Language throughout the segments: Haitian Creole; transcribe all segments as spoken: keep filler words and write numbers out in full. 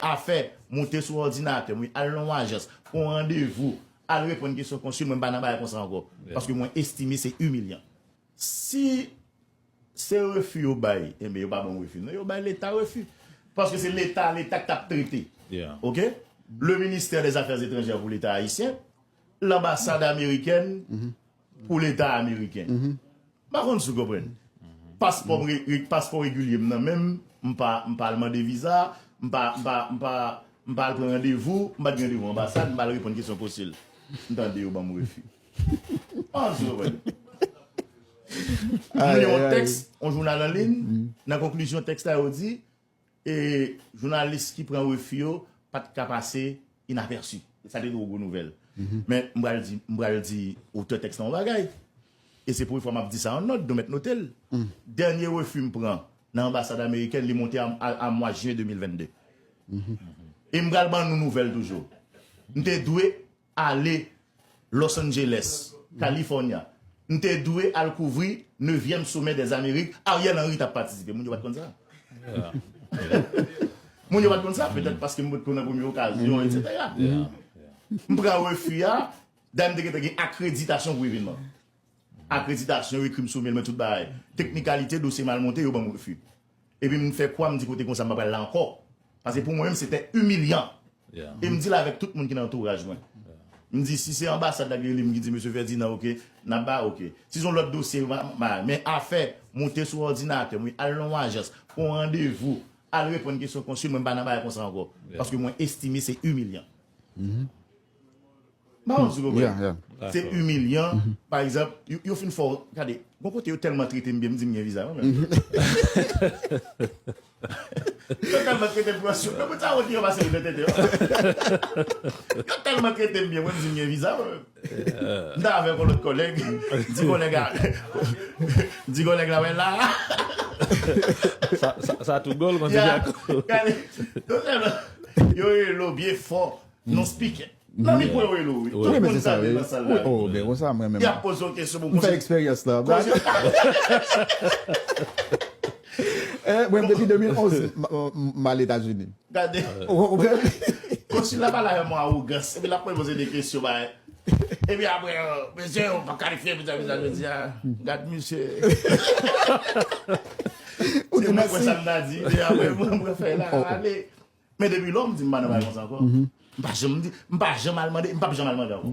afè, monte sou òdinatè m, wi, al nan yon ajans, pran yon randevou, al reponn kesyon konsil, mwen m pa nan bagay konsa ankò. Paske mwen estime se imilyan. Si se refi yo bay, enben yo pa ban m refi. Non, yo bay Leta refi. Paske se Leta, Leta k t ap trete. Oke? Le ministère des Affaires étrangères pou Leta ayisyen, lanbasad amerikèn pou Leta ameriken. M pa konn si w konprann. Paspò m re- re- paspò regilye m nan men m, m pa, m pa al mande viza, m pa, m pa, m pa, m pa al pran randevou, m pa t gen randevou anbasad, m pa al reponn kesyon konsil. M tande yo ban m refi. M pa konn si w konprann. M li yon tèks, yon jounal an liy, nan konklizyon tèks la, yo di, e jounalis ki pran refi yo pa t ka pase inapèsi. Sa te twò gwo nouvèl. Men m pral di, m pral di otè tèks la yon bagay. E se premye fwa m ap di sa an nòt, nou mèt note l. Dènye refi m pran nan anbasad amerikèn, li monte a, a, a mwa jen de mil vennde. E m pral ban nou nouvèl toujou. M te dwe ale Los Angeles, California. M te dwe al kouvri nevyèm Sommet des Amériques, Ariel Henry t ap patisipe. Moun yo pa t konn sa. Moun yo pa t konn sa, petèt paske m potko nan premye okazyon, etsetera. M pran refi a, dayè m te gentan gen akreditasyon pou evènman. Akreditasyon, yo ekri m sou mail, mwen tout bagay. Teknikalite, dosye m al monte, yo ban m refi. Epi m fè kwa, m di kote konsa m pa pral la ankò. Paske pou mwen menm, se te imilyan. E m di l avèk tout moun ki nan antouraj mwen. M di, si se anbasad la ki rele m, ki di, Mesye Ferdinand, oke, n ap ba, oke. Si se yon lòt dosye, ma, ma, men afè monte sou òdinatè m, wi, al nan yon ajans, pran yon randevou, al reponn kesyon konsil, mwen m pa nan bagay konsa ankò. Paske mwen estime se imilyan. M pa konn si w konprann. Se imilyan. Pa egzanp, yo, yo fin fè w, gade, gon kote yo tèlman trete m byen, m di m gen viza, mwen menm. Yo tèlman trete m byen, yo konn sa wont yo pase yo tete. Yo tèlman trete m byen, mwen m di m gen viza, mwen menm. M ta avèk yon lòt kòlèg, di kòlèg la, di kòlèg la, wè la. Sa, sa, sa tou gòl, konn se Jaco. Gade, yo tèlman, yo rele w byen fò. Non speaker. Nan mikwo yo rele w, wi. Tout moun sa vle nan sal la. Oh, ben konsa, mwen menm. Y ap poze w kesyon pou m fè eksperyans la. Mwen depi de mil onz, m, m, m al Etazini. Gade. Ou konprann? Konsil la pale avè m yon awogans. Epi l ap poze de kesyon, bagay. Epi apre, euh, mesye, ou pa kalifye, visa, visa, jodi a. Gad misye. Se mwen kwè sa m ta di. Epi apre, mwen, mwen fè la, ale. Men depi lò, m di m pa nan bagay konsa ankò. M pa janm di, m pa janm al mande, m p ap janm al mande ankò.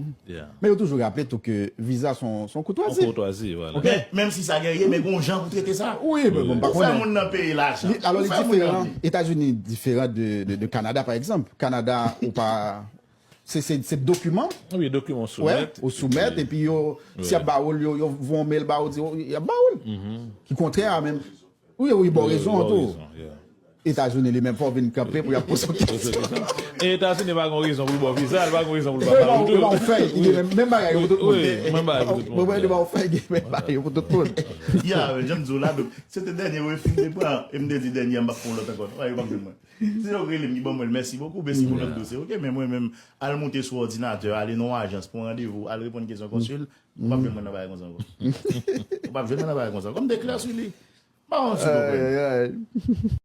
Men yo toujou raple tou ke viza se yon, se yon koutwazi. Yon koutwazi, vwala. Men, menm si sa genyen, men gon jan pou trete sa. Wi, men bon, m pa konnen. Ou fè moun nan peye lajan. Alò, li diferan. Etazini diferan de, de, de Kanada, pa egzanp. Kanada, ou pa, se, se, se dokiman. Wi, dokiman ou soumèt. Ou soumèt, epi yo, si y ap ba ou l, yo, yo voye yon mail ba ou, di, y ap ba ou l. Ki kontrè a menm. Wi, wi, ba w rezon an tou. Etazini li menm, fò w vin kanpe pou y ap poze w kesyon. E Etazini pa gon rezon pou l ba w viza, li pa gon rezon pou l pa ba w tou. Yo ba w fèy, li menm, menm bagay yo pou tout moun. Wi, menm bagay pou tout moun. Mwen, li ba w fèy, menm bagay yo pou tout moun. Ya, men jan m di w la, donk, se te dènye refi m te pran, e m te di dènye a, m p ap pran lòt ankò. Yo p ap jwenn mwen. Si yo rele m, yo ban mwen l, mèsi bokou, mèsi pou lòt dosye. Oke, men mwen menm, al monte sou òdinatè, ale nan yon ajans, pran randevou, al reponn kesyon konsil, ou p ap jwenn mwen nan bagay konsa ankò. Ou p ap jwenn mwen nan bagay konsa ankò. M te klè sou li. Bon, si w konprann.